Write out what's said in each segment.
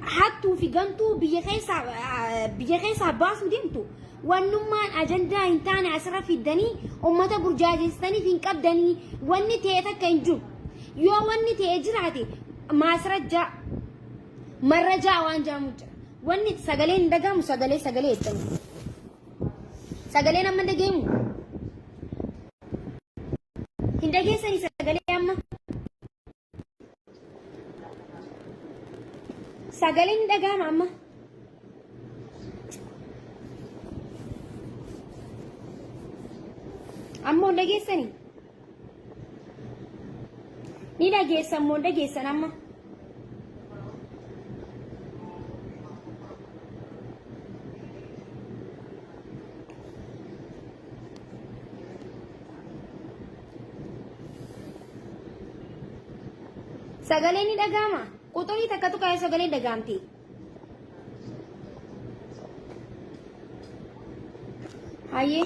Hattuu fi gantuu biyya keessaa biyya keessaa baasuu deemtu wannummaan ajandaa hin taane asirra fiddanii ummata burjaajeessitaniif hin qabdanii wanni ta'e takka hin jiru. Yoo wanni ta'e jiraate maasrajjaa marrajaa waan jaamu jira. Wanni sagaleen hin dhagahamu sagalee sagalee jettanii. Sagaleen amma hin dhagahamu. Hin dhageessanii sagalee amma. Sagaleen hin dhagahama amma. Ammoo hin dhageessanii? Ni dhageessan moo hin dhageessan amma? Sagaleen ni dhaga'ama? Quxurii takka tuqaa yoo sagaleen dhaga'amte. Hayyee.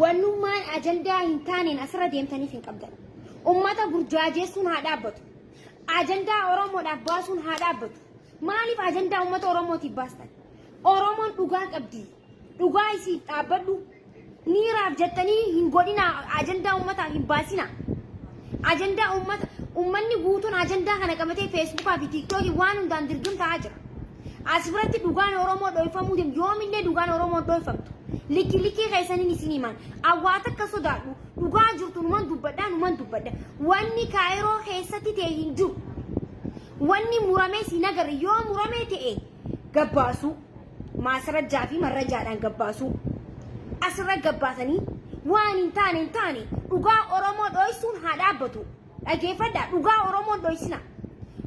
Wannummaan ajandaa hin taaneen asirra deemtaniif hin qabdan. Ummata burjaajeessuun haa dhaabbatu. Ajandaa Oromoodhaaf baasuun haa dhaabbatu. Maaliif ajandaa ummata Oromootiif baastan? Oromoon dhugaa qabdi. Dhugaa isiif dhaabbadhu. Niiraaf jettanii hin godhinaa ajandaa ummataaf hin baasinaa. Ajandaa ummata ummanni guutuun ajandaa kana qabatee feesbuukaa fi tiiktookii waan hundaan dirgim ta'aa jira. As biratti dhugaan Oromoo dhoyfamuu deemu yoomillee dhugaan Oromoo dhoyfamtu. Likki likkii keessaniin isin himan. Awwaa takka sodaadhu dhugaa jirtu numan dubbadha numan dubbadha. Wanni kaayiroo keessatti ta'e hin jiru. Wanni muramees hin agarre yoo muramee ta'e gabbaasuu. Maasrajjaa fi marrajaadhaan gabbaasuu. Asirra gabbaasanii waan hin taane hin taane dhugaa Oromoo dhoysuun haa dhaabbatu. Dhageeffadhaa dhugaa Oromoo hin dhoysina.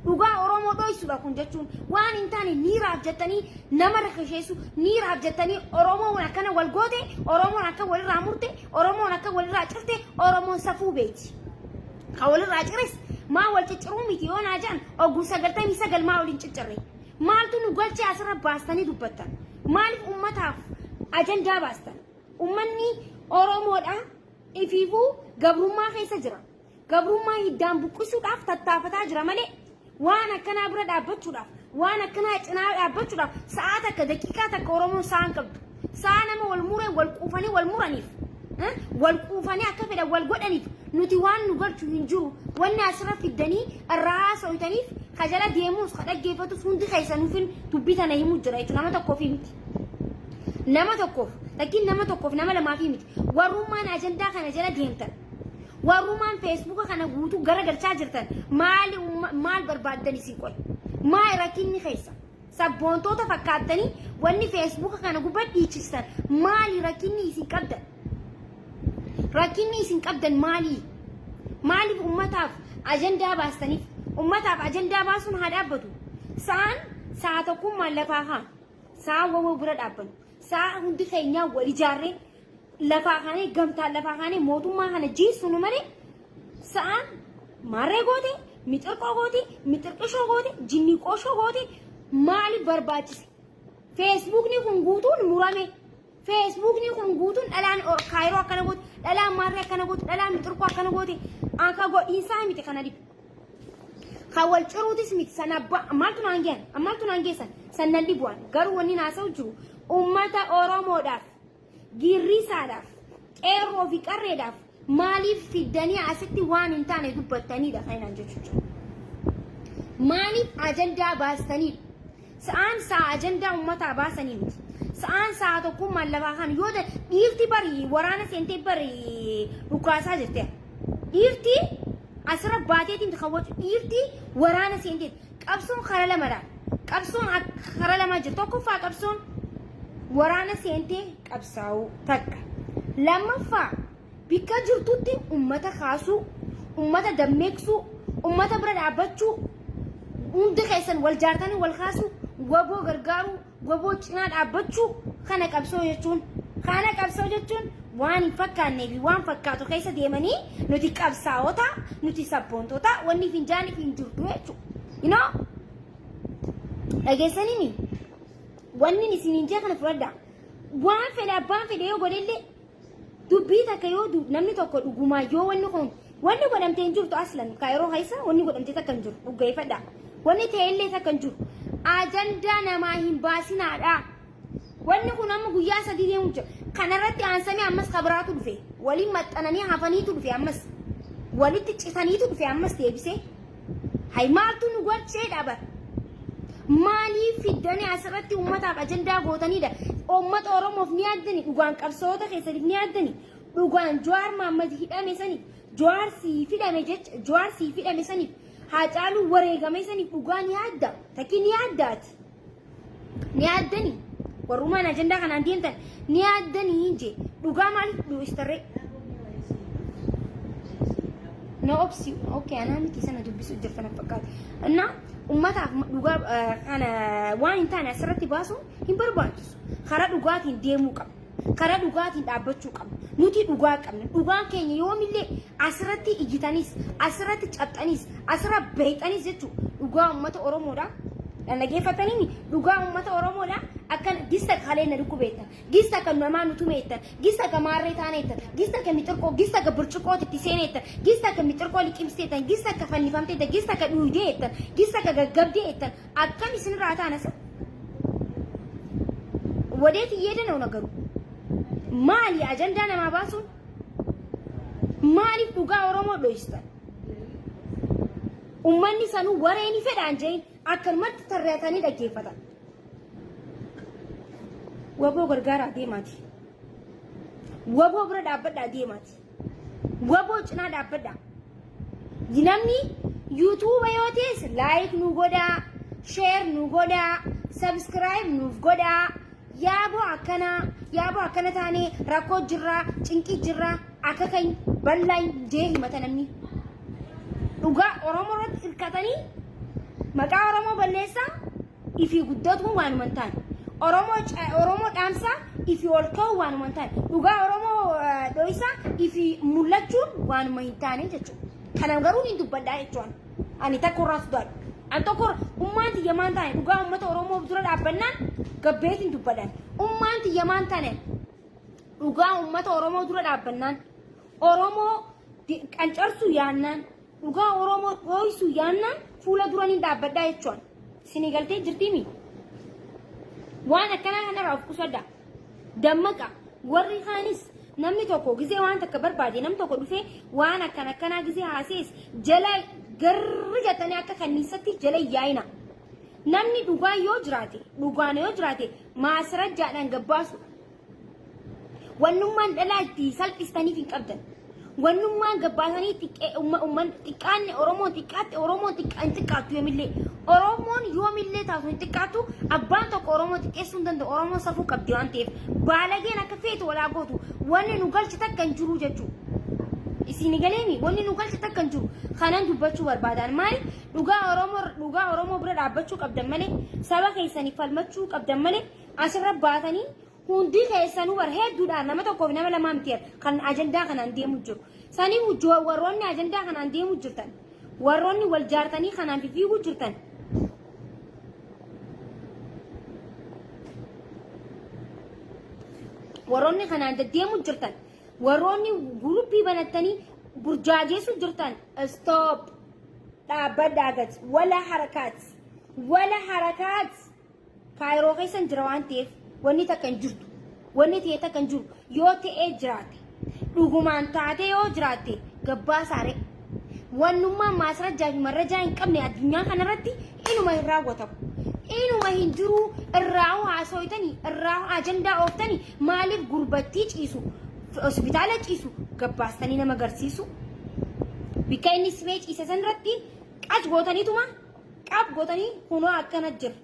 Dhugaa Oromoo dhoysuudha kun jechuun waan hin taane niiraaf jettanii nama rakasheessu niiraaf jettanii Oromoon akkana wal goote Oromoon akka walirraa murte Oromoon akka walirraa cirte Oromoon safuu beeti. Ka walirraa cires maa wal cicciruu miti yoo naa jedhan oguu 99 maa waliin ciccirre. Maaltu nu galchee asirra baastanii dubbattan? Maaliif ummataaf ajandaa baastan? Ummanni Oromoodha ifiifuu gabrummaa keessa jira. Gabrummaa hiddaan buqqisuudhaaf tattaafataa jira malee waan akkanaa bira dhaabbachuudhaaf waan akkanaa cinaa dhaabbachuudhaaf sa'aa takka daqiiqaa takka Oromoon sa'aa hin qabdu. Sa'aa nama wal muree wal quufanii wal muraniif wal quufanii akka fedhan wal godhaniif nuti waan nu galchu hin jiru. Wanni asirra fiddanii irraa haasoytaniif ka jala deemuus ka dhaggeeffatus hundi keessanuufin dubbii tana himuu jira jechuudha. Nama tokkoofi miti. Nama tokkoof lakkiin nama tokkoof nama lamaafii miti. Warrummaan ajandaa kana jala deemtan. Warrummaan feesbuuka kana guutuu garagalchaa jirtan maali maal barbaaddan isin qoy? Maal rakkinni keessa? Sabboontoota fakkaattanii wanni feesbuuka kana gubbaa dhiichistan maali rakkinni isin qabdan? Rakkinni isin qabdan maali? Maaliif ummataaf ajandaa baastaniif? Ummataaf ajandaa baasuun haa dhaabbatu. Sa'aan sa'a tokkummaan lafaa haa. Sa'a wawoo bira dhaabbannu. Sa'a hundi keenyaa wal ijaarree lafaa kaanee gamtaan lafaa kaanee mootummaa kana jiissunu malee sa'aan maarree goote, mixirqoo goote, mixirqishoo goote, jinnii qooshoo goote maali barbaachise? Feesbuukni kun guutuun murame. Feesbuukni kun guutuun dhalaan kaayiroo akkana goote, dhalaan maarree akkana goote, dhalaan mixirqoo akkana goote, anka godhiinsaa miti kana dhibu. Kan wal ciruutis miti sana abbaa maaltu naan geessan maaltu naan geessan san nan dhibu an garuu wanni naasa'u jiru ummata Oromoodhaaf girrisaadhaaf qeerroo fi qarreedhaaf maaliif fiddanii asitti waan hin taane dubbattaniidha kan inaan jechuu jiru. Maaliif ajandaa baastaniidha? Sa'aan sa'a ajandaa ummataa baasanii miti. Sa'aan sa'a tokkummaan lafaa kan yoo dhiirti bari waraana seentee bari dhukaasaa jirte. Dhiirti asirra baateetiin kan wacu dhiirti waraana seenteet. Qabsoon kara lamadha. Qabsoon kara lama jiru. Tokkoffaa qabsoon waraana seentee qabsaa'uu takka. Lammaffaa bikka jirtutti ummata kaasuu, ummata dammeeksuu, ummata bira dhaabbachuu, hundi keessan wal jaartanii wal kaasuu, waboo gargaaruu, waboo cinaa dhaabbachuu kana qabsoo jechuun. Kana qabsoo jechuun waan hin fakkaannee fi waan fakkaatu keessa deemanii nuti qabsaa'ota, nuti sabboontota, wanni finjaaniif hin jirtu jechuudha. You know? Dhageessanii wanni isiniin jee kana fudhadhaa. Waan fedhe abbaan fedhe yoo godhellee dubbii takka yoo namni tokko dhugumaa yoo wanni kun wanni godhamte hin jirtu aslan kaayiroo keessa wanni godhamte takka hin jiru dhuggeeffadha. Wanni ta'ellee takka hin jiru. Ajandaa namaa hin baasinaadha. Wanni kun amma guyyaa sadii deemu jira. Kanarratti aansamee ammas kabiraatu dhufe. Waliin maxxananii hafaniitu dhufe ammas. Walitti citaniitu dhufe ammas deebisee. Hay maaltu nu galchee dhaba. Maaliif fiddanii asirratti uummataaf ajandaa gootanidha. Uummata Oromoof ni yaaddani. Dhugaan qabsaa'ota keessaniif ni yaaddani. Dhugaan Jawaar Mahaammad hidhame saniif Jawaar siif hidhame jecha Jawaar siif hidhame saniif Haacaaluu wareegame saniif dhugaa ni yaadda. Takkii ni yaaddaati. Ni yaaddani. Warrumaan ajandaa kanaan deemtan ni yaaddanii je. Dhugaa maaliif dhuistarree? Na obsi. Okay, anaa miti sana dubbisu jirta na fakkaata. Innaa ummataaf dhugaa kana waan hin taane asirratti baasuun hin barbaachisu. Karaa dhugaatiin deemuu qabna. Karaa dhugaatiin dhaabbachuu qabna. Nuti dhugaa qabna. Dhugaan keenya yoomillee asirratti iyyitanis, asirratti cabxanis, asirra beeyxanis jechuudha. Dhugaa uummata Oromoodha. Dhaggeeffatanii dhugaa uummata Oromoodha. Akkan gista kalee na dhukkubeettan, gista kan namaa nu tumeettan, gista kan maarree taaneettan, gista kan mixirqoo, gista kan burcuqqootti itti seeneettan, gista kan mixirqoo liqimsiteettan, gista kan fannifamteettan, gista kan dhuudeettan, gista kan gaggabdeettan akkam isinirraa taana sa? Wadeet iyyeeda ነው ነገሩ? Maali ajandaa namaa baasuun? Maaliif dhugaa Oromoo dhoystan? Ummanni sanuu waree ni fedhaan jeen akkanumatti tarreetanii dhaggeeffatan. Waboo gargaaraa deemaati. Waboo bira dhaabbadhaa deemaati. Waboo cinaa dhaabbadhaa. Namni YouTube yoo ta'es like nu godhaa, share nu godhaa, subscribe nuuf godhaa. Yaaboo akkanaa, yaaboo akkana taanee rakkoo jirraa, cinqii jirraa, akka kan bal'aan jee himata namni. Dhugaa Oromoo irratti hirkatanii maqaa Oromoo balleessaa ifii guddatuun waanuma hin taane. Oromoo Oromoo dhaamsaa ifii ol ka'uu waanuma hin taane. Dhugaa Oromoo dho'isaa ifii mul'achuun waanuma hin taane jechuudha. Kana garuu ni dubbadhaa jechuudha. Ani takka irraa sodaadhu. An tokko ummaan tiyya maan taane dhugaa uummata Oromoo dura dhaabbannaan gabbeetiin dubbadhaan. Ummaan tiyya maan taane dhugaa uummata Oromoo dura dhaabbannaan Oromoo qancarsuu yaannaan dhugaa Oromoo dhooysuu yaannaan fuula dura ni dhaabbadhaa jechuudha. Isinii galtee jirtiimi? Waan akkanaa kanarraa of qusadhaa. Dammaqa. Warri kaanis namni tokko gizee waan takka barbaade namni tokko dhufee waan akkan akkanaa gizee haasees jala garri jettanii akka kanniisatti jala yaa'ina. Namni dhugaan yoo jiraate dhugaan yoo jiraate maasirajjaadhaan gabbaasudha. Wannummaan dhalaa itti salphistaniif hin qabdan. Wannummaan gabbaasanii xiqqaanne Oromoon xiqqaatte Oromoon hin xiqqaattu yoomillee. Oromoon yoomillee taatu hin xiqqaattu abbaan tokko Oromoo xiqqeessuu hin danda'u. Oromoon safuu qabdi waan ta'eef. Baalageen akka feetu walaa gootu wanni nu galche takka hin jiru jechuudha. Isin galeemi wanni nu galche takka hin jiru. Kanan dubbachuu barbaadan maali? Dhugaa Oromoo dhugaa Oromoo bira dhaabbachuu qabdan malee saba keessanii falmachuu qabdan malee asirra baatanii hundi keessanuu bar hedduudhaan nama tokkoof nama lamaa miti kan ajandaa kanaan deemu jiru. Sanii warroonni ajandaa kanaan deemu jirtan warroonni wal jaartanii kanaan fiiguu jirtan. Warroonni kanaan deddeemu jirtan warroonni guruppii banattanii burjaajeessu jirtan stop dhaabbadhaa gad wala harakaat wala harakaat. Kaayiroo keessan jira waan ta'eef wanni takka hin jirtu. Wanni ta'e takka hin jiru. Yoo ta'ee jiraate dhugumaan taatee yoo jiraatte gabbaasaare. Wannummaan maasrajjaa fi marrajaa hin qabne addunyaa kanarratti inuma hin raawwatamu. Inuma hin jiru irraa haasoytanii irraa ajandaa ooftanii maaliif gurbattii ciisu hospitaala ciisu gabbaastanii nama garsiisu. Bikka inni siree ciise sanirratti qac gootaniituma qab gootanii kunoo akkana jira.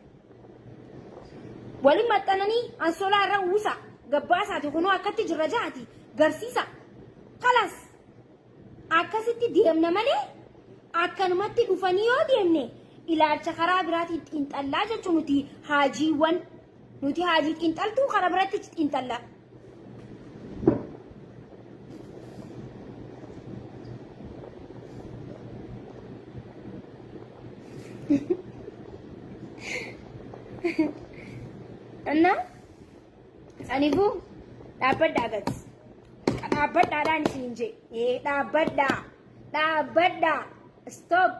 Waliin maxxananii ansoolaa irra uwwisa gabbaasaati kunoo akkatti jirra jaati garsiisa. Kalas akkasitti deemna malee akkanumatti dhufanii yoo deemne ilaalcha karaa biraatiin xiinxallaa jechuun nuti haajiiwwan nuti haajii xiinxaltuu karaa biratti xiinxallaa. እና saniifuu dhaabbadhaa gad dhaabbadhaadhaan isin jee ee dhaabbadhaa dhaabbadhaa stop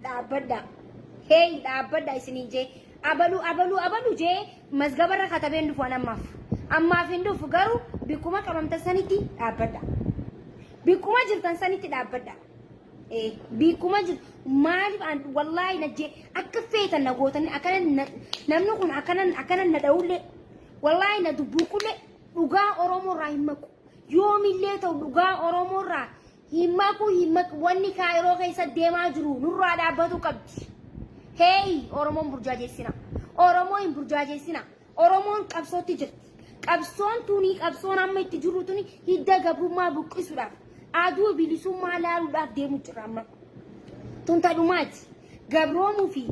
dhaabbadhaa. Hey dhaabbadha isiniin jee abaluu abaluu abaluu jee mazgabarra katabee hin dhufu an ammaaf. Ammaaf hin dhufu garuu bikkuma qabamtan sanitti dhaabbadha. Bikkuma jirtan sanitti dhaabbadha. Ee bikkuma jirtu maaliif an wallaahi na jee akka feetan na gootanii akkana namni kun akkana akkana na dha'ullee wallaahi na dubbuuqullee dhugaa Oromoo irraa hin maqu. Yoomillee ta'u dhugaa Oromoo irraa hin maqu hin maqu wanni kaayiroo keessa deemaa jiru nurraa dhaabbatu qabdi. Heey Oromoon burjaajeessina. Oromoo hin burjaajeessina. Oromoon qabsootti jirti. Qabsoon tuni qabsoon amma itti jirru tuni hidda gabrummaa buqqisuudhaaf aduu bilisummaa laaluudhaaf deemu jira amma. Tun tadhumaati. Gabroomuu fi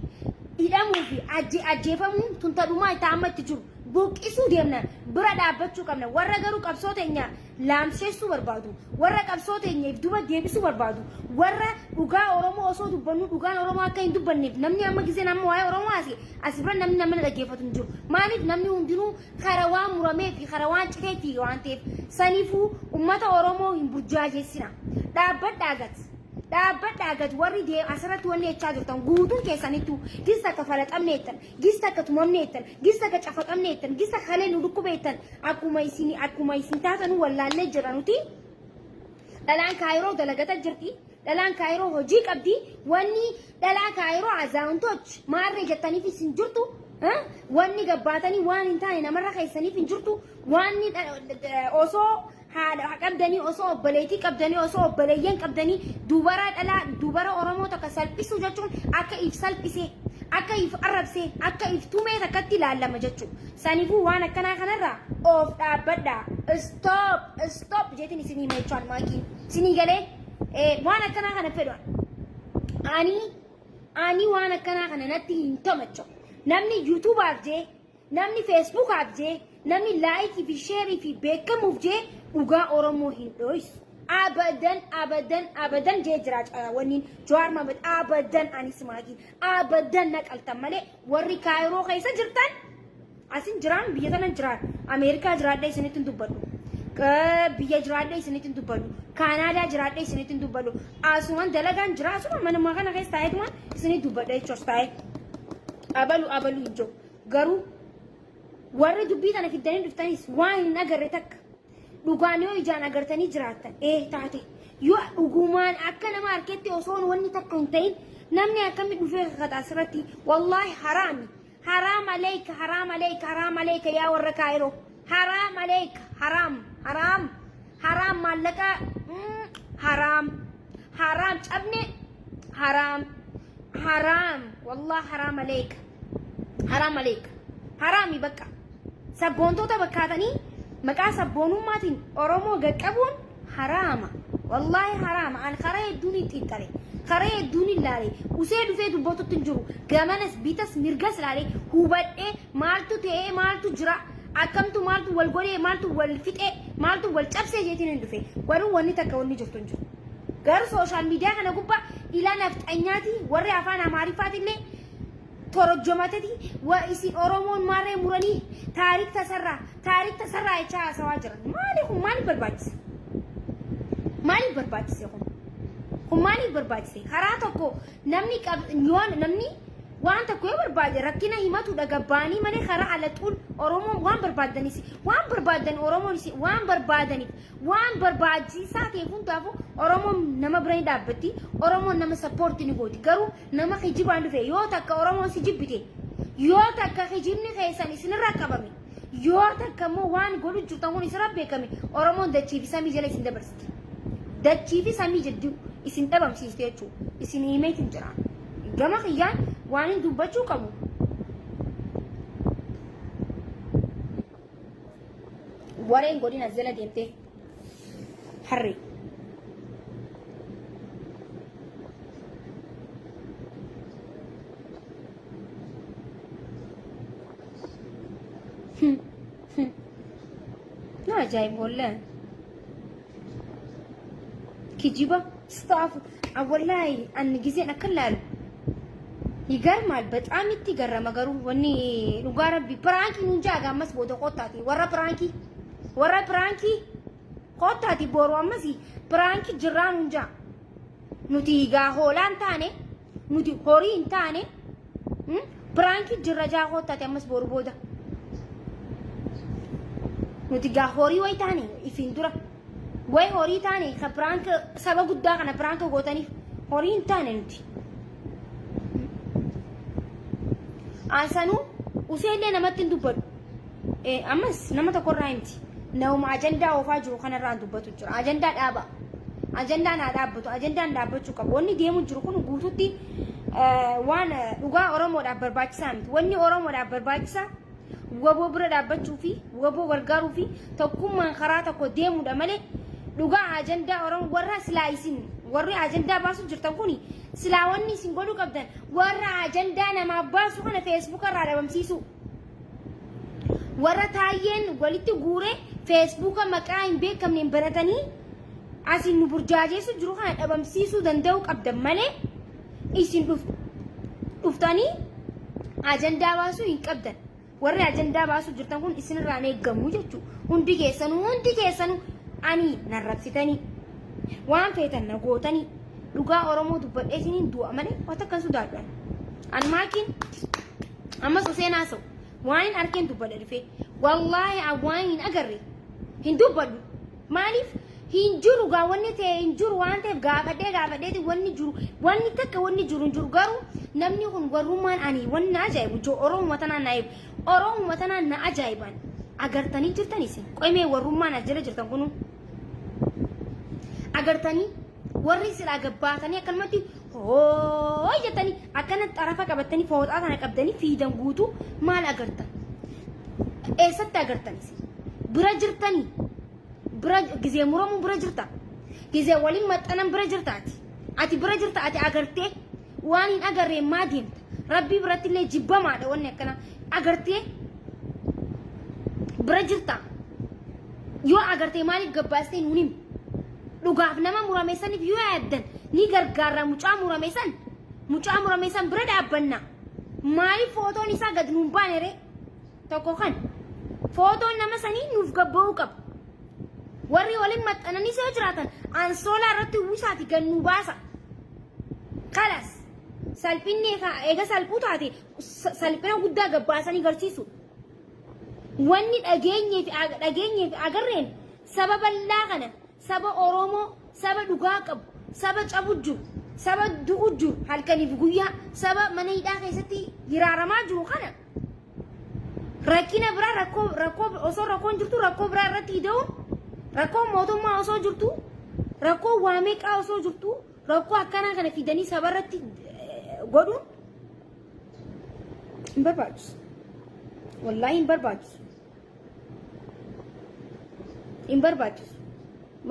hidhamuu fi ajjeefamuun tun tadhumaa itti amma itti jiru. Buqqisuu deemna bira dhaabbachuu qabna. Warra garuu qabsoo teenya laamsheessuu barbaadu. Warra qabsoo teenya if duba deebisuu barbaadu. Warra dhugaa Oromoo osoo dubbannu dhugaan Oromoo akka hin dubbanneef namni amma gizeen amma waa'ee Oromoo haase as bira namni nama dhaggeeffatu hin jiru. Maaliif namni hundinuu kara waan muramee fi kara waan citee fi waan ta'eef saniifuu uummata Oromoo hin burjaajeessina. Dhaabbadhaa gad. Dhaabbadhaa gad warri asirratti wanni jechaa jirtan guutuun keessanittuu gis akka falaxamne jettan gis akka tumamne jettan gis akka cafaqamne jettan gis akka kalee nu dhukkube jettan akkuma isin taatanuu wallaallee jira nuti. Dhalaan kaayiroo dalagata jirti. Dhalaan kaayiroo hojii qabdi. Wanni dhalaa kaayiroo azaawuntoch maarree jettaniif isin jirtu. Wanni gabbaatanii waan hin taane namarra keessaniif hin jirtu. Wanni osoo haadha qabdanii osoo obboleettii qabdanii osoo obboleeyyan qabdanii dubara dhalaa dubara Oromoo takka salphisuu jechuun akka if salphisee akka if arrabsee akka if tumee takkatti ilaallama jechuudha. Saniifuu waan akkanaa kanarraa of dhaabbadhaa. Stop stop jeetiin isinii hima jechuudha maakiin. Isinii galee waan akkanaa kana fedhu. Ani waan akkanaa kana natti hin tamachu. Namni yuutuubaaf jee namni feesbuukaaf jee namni laayikii fi sheerii fi beekamuuf jee dhugaa Oromoo hin dhoysu. Abadan abadan abadan jee jira wanniin Jawaar Mohaammed abadan anis maakiin abadan naqaltan malee warri kaayiroo keessa jirtan asin jiraan biyya tana jiraan Ameerikaa jiraadhee isinitti hin dubbadhu. Biyya jiraadhee isinitti hin dubbadhu. Kaanaadaa jiraadhee isinitti hin dubbadhu. Asuman dalagaan jira asuma manuma kana keessa taa'eetuma isinitti dubbadha jechuus taa'ee. Abalu abalu hin jiru. Garuu warri dubbii tana fiddanii dhuftanis waan hin agarre takka dhugaan yoo ijaan agartanii jiraattan ee taate yoo dhugumaan akka nama harketti osoo wanni takka hin ta'in namni akkamii dhufee kakata asirratti wallaahi haraami haraam aleeka haraam aleeka haraam aleeka yaa warra kaayiroo haraam aleeka haraam haraam haraam maallaqa haraam haraam cabne haraam haraam wallaahi haraam aleeka haraam aleeka haraami bakka sabboontoota bakkaatanii maqaa sabboonummaatiin Oromoo gaqqabuun haraama wallaahi haraama an karaa hedduun hin xiinxale karaa hedduun hin laale usee dhufee dubbatutti hin jiru gamanas bitas mirgas laale hubadhee maaltu ta'ee maaltu jira akkamtu maaltu wal godhee maaltu wal fixee maaltu wal cabsee jeetiin hin dhufe garuu wanni takka wanni jirtu hin jiru garuu sooshaal miidiyaa kana gubbaa ilaa nafxanyaati warri afaan amaariffaatillee torojjomateti wa isin Oromoon maarree muranii taarik tasarraa taarik tasarraa jechaa haasawaa jiran. Maali kun maaliif barbaachise? Maaliif barbaachise kun? Kun maaliif barbaachise? Karaa tokko namni qab yoo namni waan tokko yoo barbaade rakkina himatudha gabbaanii malee karaa alaxuun Oromoon waan barbaadanis waan barbaadan Oromoon waan barbaadaniif Waan barbaachiisaa ta'e hundaafuu Oromoon nama bira ni dhaabbatti, Oromoon nama sappoorti ni gooti. Garuu nama kijibaan dhufe yoo takka Oromoon si jibbite, yoo takka kijibni keessan isinirra qabame, yoo takka immoo waan godhu jirtan kun isinirra beekame, Oromoon dachii fi samii jala isin dabarsiti. Dachii fi samii jidduu isin dhabamsiiste jechuudha. Isin himeetiin jira. Gama kiyyaan waan hin dubbachuu qabu. Wareen godin as jala deemtee harree. Na ajaa'ib wallaan. Kijiba staafu wallaahi anni gizeen akka laalu ይገርማል በጣም itti garrama garuu wanni dhugaa rabbi piraankii nuun jaaga ammas booda koottaati warra piraankii warra piraankii koottaati boru ammas piraankii jirraa nuun jaa nuti gaa hoolaa hin taane nuti horii hin taane. Piraankii jirra jaa koottaati ammas boru booda. Nuti gaa horii wayi taane ifiin dura. Wayi horii taane ka piraank saba guddaa kana piraank gootaniif horii hin taane nuti. Ansanuu useellee namatti hin dubbadhu. Ammas nama tokkorraa himti. Nama ajandaa oofaa jiru kanarraa dubbatu jira. Ajandaa dhaaba. Ajandaan haa dhaabbatu. Ajandaan dhaabbachuu qabu. Wanni deemu jiru kun guututti waan dhugaa Oromoodhaaf barbaachisaa miti. Wanni Oromoodhaaf barbaachisaa waboo bira dhaabbachuu fi waboo gargaaruu fi tokkummaan karaa tokko deemuudha malee dhugaa ajandaa Oromoo warra silaa isin warri ajandaa baasuu jirtan kun silaa wanni isin godhuu qabdan warra ajandaa namaaf baasu kana feesbuuka irraa dhabamsiisuu. Warra taayyeen walitti guuree feesbuuka maqaa hin beekamneen banatanii asiin nu burjaajeessu jiru kana dhabamsiisuu danda'uu qabdan malee isin dhuftanii ajandaa baasuu hin qabdan. Warri ajandaa baasuu jirtan kun isinirraa hin eeggamu jechuudha. Hundi keessanuu hundi keessanuu ani narrabsitanii waan feetan na gootanii dhugaa Oromoo dubbadhee isiniin du'a malee waan takka hin sodaadhu. An maakiin ammas oseen haasa'u waan hin arkeen dubbadha dhufee wallaahi an waan hin agarre hin dubbadhu. Maaliif hin jiru gaa wanni ta'e hin jiru waan ta'eef gaafadhee gaafadheeti wanni jiru wanni takka wanni jiru hin jiru garuu namni kun warrummaan ani wanni na ajaa'ibu jo Oromuma tanaan na ajaa'ibu Oromuma tanaan na ajaa'iban agartanii jirtan isin qoymee warrummaan as jala jirtan kunu agartanii warri silaa gabbaatanii akkanumatti hoo jettanii akkana xarafa qabattanii fooxaa kana qabdanii fiidan guutuu maal agartan eessatti agartan isin bira jirtanii bira gizee muramuu bira jirta gizee waliin maxxanan bira jirta ati ati bira jirta ati agartee waan hin agarree maa deemta rabbii biratti illee jibbamaadha wanni akkana agartee bira jirta yoo agartee maaliif gabbaastee nuun himi dhugaaf nama murame saniif yoo yaaddan ni gargaarra mucaa murame san mucaa murame san bira dhaabbanna maaliif footoon isaa gad nuun baane ree tokko kan footoon nama sanii nuuf gabba'uu qaba warri waliin maxxananii yoo jiraatan ansoolaa irratti uwwisaati gad nuu baasa kalas salphinni eega salphuu taate salphina guddaa gabbaasanii garsiisu Wanni dhageenyee fi dhageenyee fi agarreen saba bal'aa kana saba Oromoo saba dhugaa qabu saba cabu jiru saba du'u jiru halkaniif guyyaa saba mana hidhaa keessatti hiraaramaa jiru kana rakkina biraa rakkoo rakkoo osoo rakkoon jirtu rakkoo biraa irratti hida'uun rakkoo mootummaa osoo jirtu rakkoo waa meeqaa osoo jirtu rakkoo akkanaa kana fidanii saba irratti godhuun hin barbaachisu. Wallaahi hin barbaachisu. Hin barbaachisu.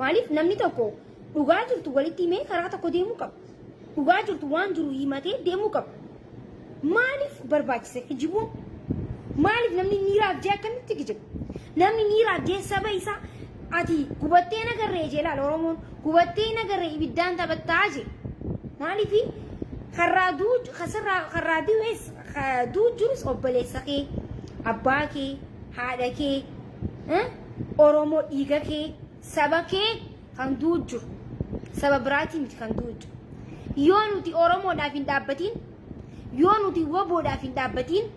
Maaliif namni tokko dhugaa jirtu walitti himee karaa tokko deemuu qaba. Dhugaa jirtu waan jiru himatee deemuu qaba. Maaliif barbaachise kijibuun? Maaliif namni niiraaf jee akkamitti kijiba? Namni niiraaf jee saba isaa ati gubattee nagarree jee laala Oromoon gubattee nagarree ibiddaan taphattaa jee. Maaliif karraa duu kasirraa karraa du'es duu jirus obboleessa kee abbaa kee haadha kee Oromoo dhiiga kee saba kee kan duu jiru saba biraatii miti kan duu jiru. Yoo nuti Oromoodhaaf hin dhaabbatiin yoo nuti waboodhaaf hin dhaabbatiin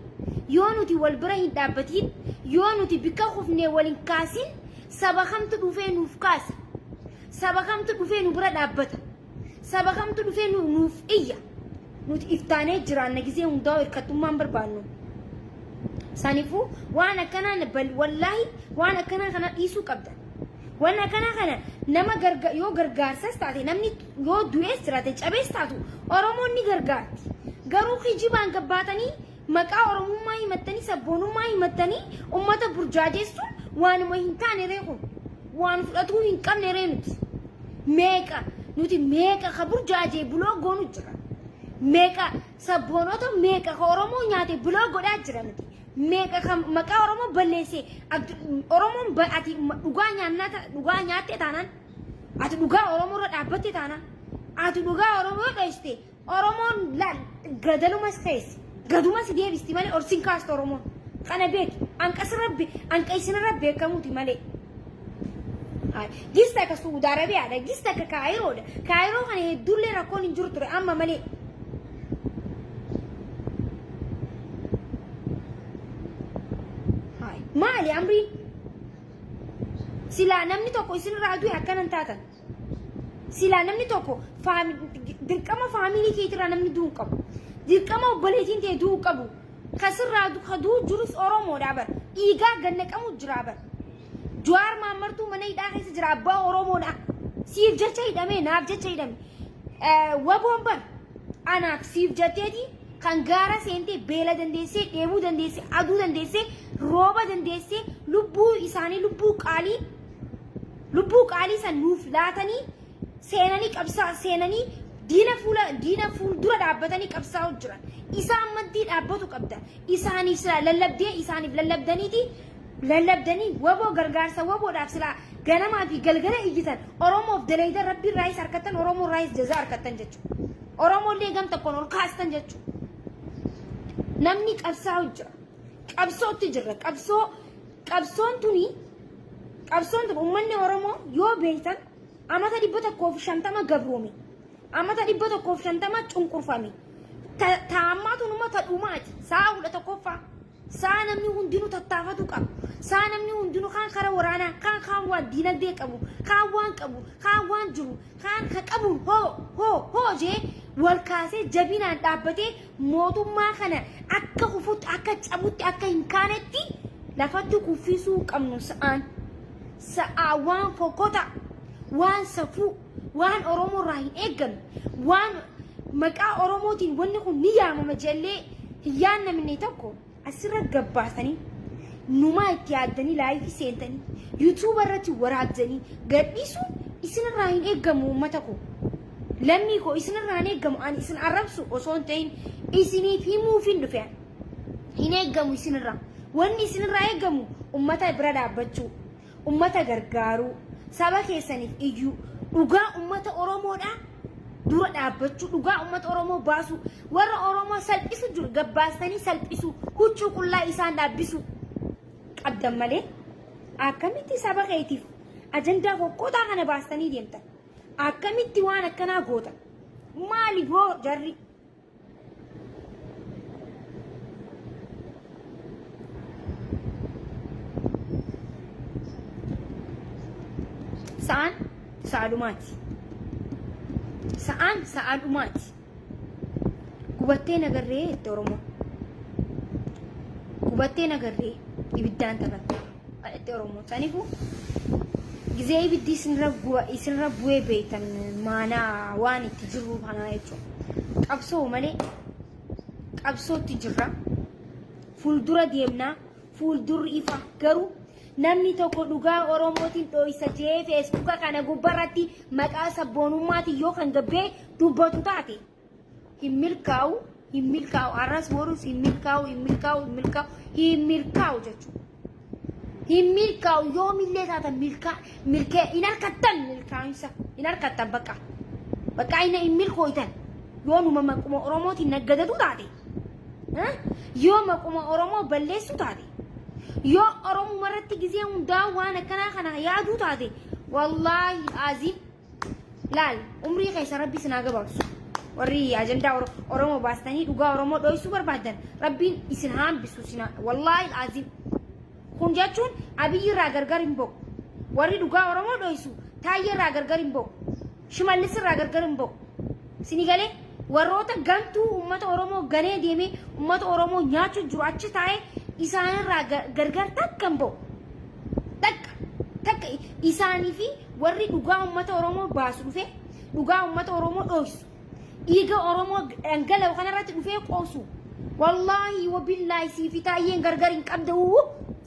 yoo nuti wal bira hin dhaabbatiin yoo nuti bikka kufnee wal hin kaasin saba kamtu dhufee nuuf kaasa saba kamtu dhufee nu bira dhaabbata. Saba kamtu dhufee nuuf iyya. Nuti iftaanee jiraanna gizee hundaa'u hirkattummaan barbaannu. Saniifuu waan akkanaa wallaahi waan akkanaa kana dhiisuu qabda. Waan akkanaa kana nama yoo gargaarsas taate namni yoo du'ees jiraate cabees taatu Oromoon ni gargaarti. Garuu kijibaan gabbaatanii maqaa Oromummaa himattanii sabboonummaa himattanii uummata burjaajessuun waanuma hin taane ree kun waan fudhatuu hin qabne ree nuti. Meeqa nuti meeqa ka burjaajee buloo goonu jira. Meeqa sabboonota meeqa ka Oromoo nyaate buloo godhaa jira nuti. Meeqa ka maqaa Oromoo balleessee Oromoon ati dhugaa nyaannaa dhugaa nyaatte taanaan ati dhugaa Oromoo irra dhaabbatte taanaan ati dhugaa Oromoo dhoyste Oromoon laal gadalumas keessa gaduma si deebisti malee ol sin kaastu Oromoon. Kana beeki hanqa isinirra beekamuuti malee. Gista akka Suudi Arabiyaadha gista akka Kaayiroodha. Kaayiroo kana hedduullee rakkoon hin jiru ture amma malee. Maali amriin? Silaa namni tokko isinirraa du'e akkana hin taatan. Silaa namni tokko dirqama faamilii keetirraa namni du'uu hin qabu. Dirqama obboleettiin tee du'uu qabu. Kasirraa ka du'u jirus Oromoodhaa bara. Dhiigaa gannaqamu jiraa bara. Jawaar Maammartuu mana hidhaa keessa jira abbaa Oromoodha. Siif jecha hidhamee naaf jecha hidhame. Waboon bar anaaf siif jetteeti kan gaara seentee beela dandeessee dheebuu dandeessee aduu dandeessee rooba dandeessee lubbuu isaanii lubbuu qaalii lubbuu qaalii san nuuf laatanii seenanii qabsaa seenanii diina fuula diina fuuldura dhaabbatanii qabsaa'u jiran. Isaan maddii dhaabbatu qabda. Isaaniif silaa lallabdee isaaniif lallabdaniiti lallabdanii waboo gargaarsa waboodhaaf silaa ganamaa fi galgala iyyitan Oromoof dalaydan rabbi irraayis harkattan Oromoo irraayis jazaa harkattan jechuudha. Oromoollee gam tokkoon ol kaastan jechuudha. Namni qabsaa'u jira. Qabsootti jirra. Qabsoo qabsoon tuni qabsoon tun uummanni Oromoo yoo beektan amata 150 gabroome. Amata 150 cunqurfame. Ta ammaa tunuma ta dhumaati. Sa'a 11ffaa. Sa'a namni hundinuu tattaafatu qabu. Sa'a namni hundinuu kaan kara waraanaa, kaan kaan waan diinagdee qabu, kaan waan qabu, kaan waan jiru, kaan ka qabuun hoo hoo hoo jee wal kaasee jabinaan dhaabbatee mootummaa kana akka kufutti, akka cabutti, akka hin kaanetti lafatti kuffisuu qabnu sa'aan. Sa'aa waan fokkota, waan safuu, waan Oromoo irraa hin eeggamne, waan maqaa Oromootiin wanni kun ni yaamama jallee hin yaannamne tokko asirra gabbaasanii numaa itti yaaddanii laayifii seentanii yuutuuba irratti waraabdanii gadhiisuun isinirraa hin eeggamu uummata koo. Lammii koo isinirraa hin eeggamu ani isin arrabsu osoo hin ta'in isiniif himuufin dhufe ani. Hin eeggamu isinirraa. Wanni isinirraa eeggamu uummata bira dhaabbachuu. Ummata gargaaruu, saba keessaniif iyyuu, dhugaa ummata Oromoodhaa dura dhaabbachuu, dhugaa ummata Oromoo baasuu, warra Oromoo salphisu jiru gabbaastanii salphisuu, huccuu qullaa isaan dhaabbisuu qabdan malee akkamitti saba keetiif ajandaa fokkotaa kana baastanii deemtan? Akkamitti waan akkanaa gootan? Maali hoo jarri? Sa'aan sa'a dhumaati. Sa'aan sa'a dhumaati. Gubattee nagarree jette Oromoon. Gubattee nagarree ibiddaan taphatte jette Oromoon. Saniifuu gizee ibiddi isinirra guba isinirra bu'ee beektan maanaa waan itti jirru kanaa jechuudha. Qabsoo malee qabsootti jirra. Fuuldura deemnaa fuuldurri ifa garuu namni tokko dhugaa Oromootiin dhooysa jee feesbuuka kana gubbarratti maqaa sabboonummaatiin yoo kan gabbee dubbatu taate hin milkaa'u hin milkaa'u har'as borus hin milkaa'u hin milkaa'u hin milkaa'u hin milkaa'u jechuudha. Hin milkaa'u yoomillee taatan milkaa milkee hin harkattan milkaa'insa hin harkattan bakka bakka hin hin milkooytan yoo numa maquma Oromootiin naggadatu taate yoo maquma Oromoo balleessu taate yoo Oromuma irratti gizee hundaa waan akkanaa kana yaaduu taate wallaahi aziim Laal umrii keessa rabbi isin haa gabaabsu. Warri ajandaa Oromoo baastanii dhugaa Oromoo dhoysuu barbaaddan rabbiin isin haa hambisu isin wallaahi aziim. Kun jechuun Abiyyi irraa gargar hin ba'u. Warri dhugaa Oromoo dhoysu Taayyee irraa gargar hin ba'u. Shimallis irraa gargar hin ba'u. Isinii galee warroota gantuu uummata Oromoo ganee deemee uummata Oromoo nyaachuu jiru achi taa'ee isaanirraa gargar takka hin ba'u. Takka takka isaanii fi warri dhugaa uummata Oromoo baasu dhufee dhugaa uummata Oromoo dhooysu dhiiga Oromoo dhangala'u kanarratti dhufee qoosu wallaahi wabillaahi siifi taayyeen gargar hin qabdu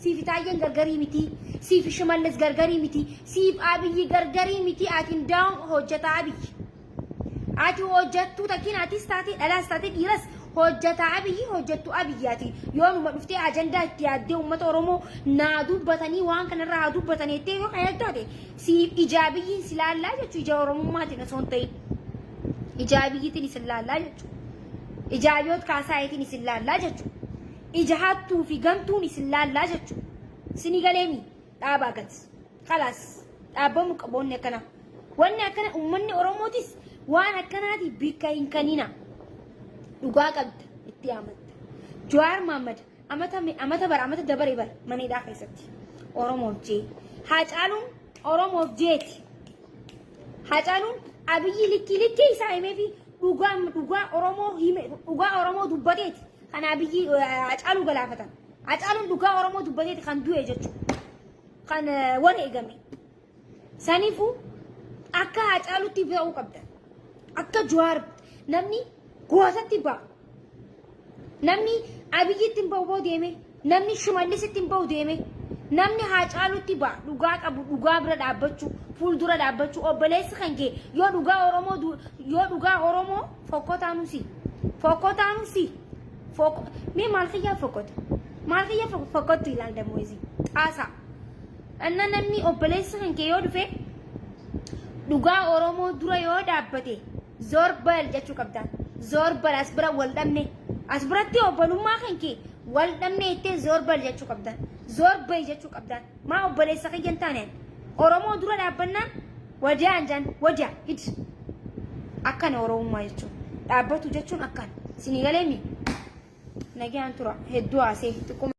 siifi taayyeen gargarii miti siifi shimallis gargarii miti siif abiyyi gargarii miti ati ndaa'u hojjetaa abiyyi Ati hojjattuu takkiin atis taate dhalaas taate dhiiras hojjataa abiyyi hojjattu abiyyi ati yoo numa dhuftee ajandaa itti yaaddee uummata Oromoo naa dubbatanii waan kanarraa haa dubbatanii jettee yoo kan taate siif ija abiyyiin si laallaa jechuu ija Oromummaatiin osoo hin ta'in ija abiyyiitiin isin laallaa jechuu ija abiyoot kaasaayetiin isin laallaa jechuu ija hattuu fi gantuun isin laallaa jechuu sini galeemi dhaabaa gad. Kalaas dhaabbamu qaba wanni akkanaa. Wanni akkana uummanni Oromootis waan akkanaatiif bikka hin kanina. Dhugaa qabda itti amanта. Jawaar Mahaammad Amata amata bara amata dabare bara mana hidhaa keessatti Oromoof jee. Haacaaluun Oromoof jeeti. Haacaaluun Abiyyi likkii likkii isaa himee fi dhugaa dhugaa Oromoo hime, dhugaa Oromoo dubbateeti kan Abiyyi Haacaaluu galaafatan. Haacaaluun dhugaa Oromoo dubbateeti kan du'e jechuudha. Kan wareegame. Saniifuu akka Haacaaluutti ta'uu qabda. Akka Jawaar namni gootatti ba'a. Namni Abiyyitti hin ba'u deeme. Namni Shimallisitti hin ba'u deeme. Namni Haacaaluutti ba'a. Dhugaa qabu dhugaa bira dhaabbachuu, fuuldura dhaabbachuu, obboleessi kan kee yoo dhugaa Oromoo, yoo dhugaa Oromoo fokkotaanuu si. Fokkotaanuu si. Mee maal kiyyaa fokkota? Maal kiyyaa fokkottu ilaal dammoo isin. Xaasaa. Anna namni obboleessi kan kee yoo dhufe dhugaa Oromoo dura yoo dhaabbate ዞር በል jechuu qabdaan. ዞር በል, as bira wal dhabne. As biratti obbolummaa kan kee wal dhabne ittee ዞር በል jechuu qabdaan. ዞር በይ jechuu qabdaan. Maa obboleessa kiyya hin taaneen. Oromoo dura dhaabbannaan wajaan jaan wajaa hid. Akkana Oromummaa jechuun. Dhaabbatu jechuun akkana. Sinii galeemi. Nagaan tura hedduu haasee xiqqoo.